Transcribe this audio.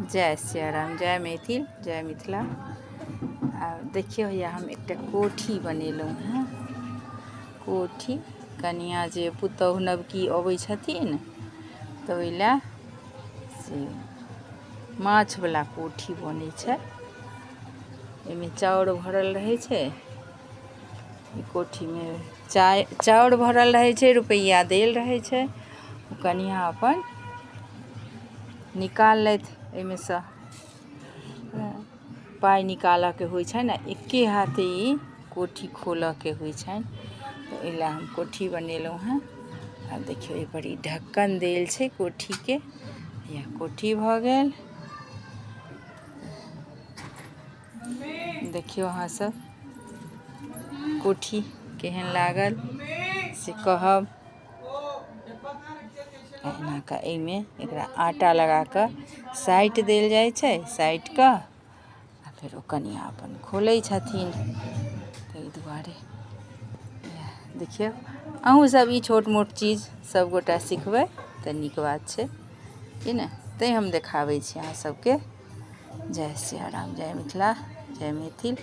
जय सियाराम, जय मैथिल, जय मिथिला। आ देखियौ हैया हम एकटा कोठी बनेलहुँ हेँ। कोठी कनिआँ जे पुतोहु नवकी अबै छथिन तऽ ओहि लए से माछवला कोठी बनै छै। एहिमे चाउर भरल रहै छै। ई कोठीमे चाय चाउर भरल रहै छै, रुपैआ देल रहै छै। ओ कनिआँ अपन निकाललथि एहिमेसँ। पाइ निकालऽके होइ छनि आ एके हाथे ई कोठी खोलऽके होइ छनि। तऽ ओहि लए हम कोठी बनेलहुँ हेँ। आब देखियौ एहिपर ई ढक्कन देल छै कोठीके। इएह कोठी भऽ गेल। देखियौ अहाँ सब कोठी केहन लागल से कहब। एना कऽ एहिमे एकरा आटा लगा कऽ साटि देल जाइ छै। साटि कऽ आ फेर ओ कनिआँ अपन खोलै छथिन। ताहि दुआरे इएह देखियौ अहूँसभ ई छोट मोट चीज सभगोटा सिखबै तऽ नीक बात छै कि नहि। तैँ हम देखाबै छी अहाँ सभके। जय सियाराम, जय मिथिला, जय मैथिल।